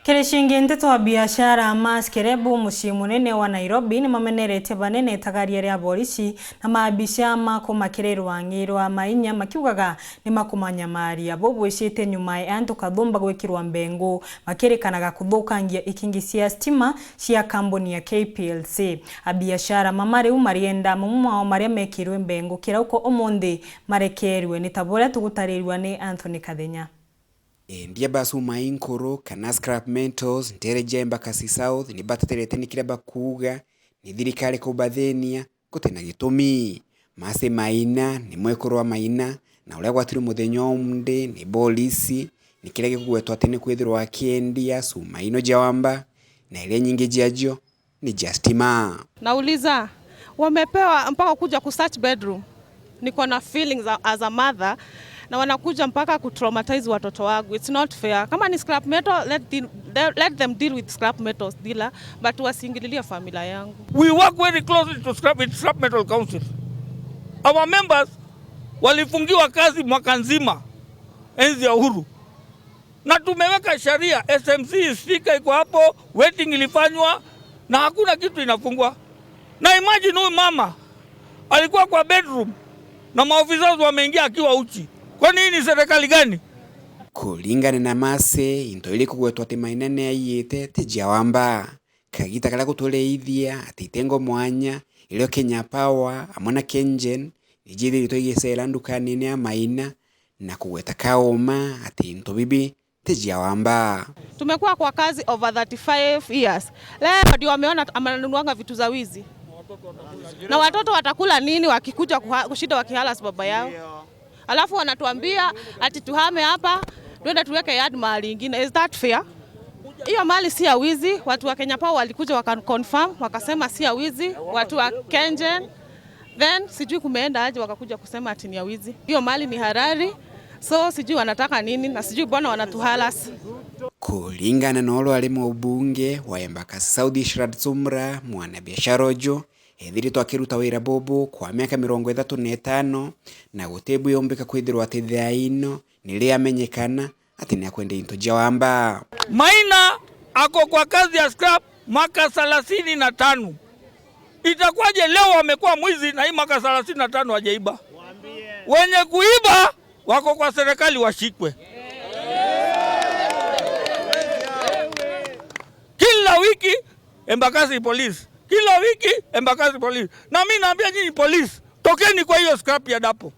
Kirishingi nteto wa biashara ma skerebu mucii munene wa Nairobi ni mamenerete banene tagaria ria borici na maabisha makumakirerwa ng'irwa mainya makiugaga ni makumanyamaria bobwicite nyuma ya antu kathumba gwikirwa mbengu makirikanaga kuthukangia ikingi cia stima cia kambuni ya KPLC. Abiashara mamariu marienda mumwe maria mekirwe mbengu kirauko umuthi marekerwe ni taboria tugutarirwa ni Anthony Kathenya. Endia basuma inkuru kana scrap mentals ntereja Embakasi South ni bateterete nikira bakuga ni thirikari kubathenia gutena gitumi mase maina ni mwekuru wa maina na uria gwatirwe muthenya undi ni polisi ni kiria gikugwetwo ati ni kwithirwa akiendia suma ino jawamba na iria nyingi jiajo ni jastima. Nauliza wamepewa mpaka kuja ku search bedroom, niko na feelings as a mother na wanakuja mpaka kutraumatize watoto wangu. It's not fair. Kama ni scrap metal, let them deal with scrap metals dealer, but wasiingililie familia yangu. We work very closely to scrap with Scrap Metal Council. Our members walifungiwa kazi mwaka nzima enzi ya Uhuru, na tumeweka sheria. SMC speaker iko hapo, waiting ilifanywa na hakuna kitu inafungwa. Na imagine huyu mama alikuwa kwa bedroom na maofisa wameingia akiwa uchi. Kwa nini serikali gani? Kulingana na mase into ili kugwetwo ati Maina ni aiyite ti jawamba kagita karia gutureithia ati itengo mwanya ilio Kenya Power amwe na KenGen nijithiritwe igicera nduka-inĩ ya Maina na kugweta kauma ati into bibi ti jawamba. Tumekuwa kwa kazi over 35 years. Leo ndio wameona amenunuanga vitu za wizi. Na watoto watakula nini wakikuja kushinda wakihalas baba yao? Alafu wanatuambia ati tuhame hapa twende tuweke yard mahali ingine. Is that fair? Hiyo mali si ya wizi. Watu wa Kenya Power walikuja wakaconfirm wakasema si ya wizi, watu wa KenGen then sijui kumeenda aje wakakuja kusema ati ni ya wizi. Hiyo mali ni harari, so sijui wanataka nini na sijui bwana wanatuhalas. Kulingana na olo ali mu ubunge wa Embakasi South Ishrad Sumra mwanabiashara ojo ethiritwe akiruta wira bubu kwa miaka 35 na gutibu yombeka kwithirwa ati thaa ino nili amenyekana ati ni akwenda into jawamba. Maina ako kwa kazi ya scrap mwaka 35. Itakuwaje leo wamekuwa mwizi na hii mwaka 35 hajaiba? Wenye kuiba wako kwa serikali washikwe. Kila wiki Embakasi police, kila wiki Embakasi police. Na mimi naambia nyinyi police, tokeni kwa hiyo scrap ya dapo.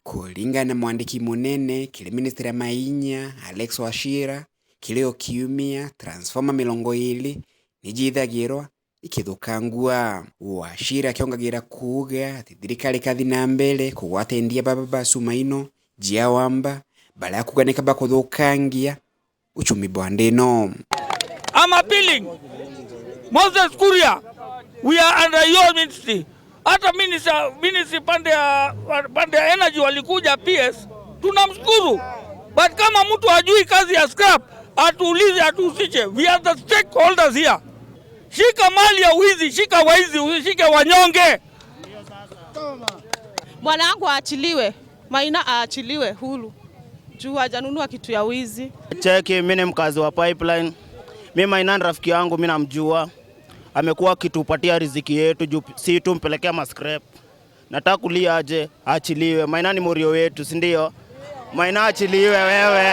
Kulingana na mwandiki munene kile ministry ya Mainya Alex Wachira kilio kiumia transformer 20 nijithagirwa ikithukangua. Wachira akiongagira kuga ati thirikari kathi na mbere kugwata endia baba basuma ino jiawamba bala kuganika bakuthukangia uchumi bwa ndino. I'm appealing Moses Kuria, we are under your ministry. Hata ministry pande ya energy walikuja PS, tunamshukuru. But kama mtu hajui kazi ya scrap, atuulize, atusiche. We are the stakeholders here. Shika mali ya wizi, shika waizi, ushike wanyonge. Bwana wangu aachiliwe, Maina aachiliwe huru. Juu hajanunua kitu ya wizi. Cheki, mimi ni mkazi wa Pipeline. Mimi Maina ni rafiki yangu, mimi namjua. Amekuwa akitupatia riziki yetu juu si tumpelekea ma scrap. Nataka kulia aje aachiliwe. Maina ni morio wetu, si ndio? Maina aachiliwe wewe.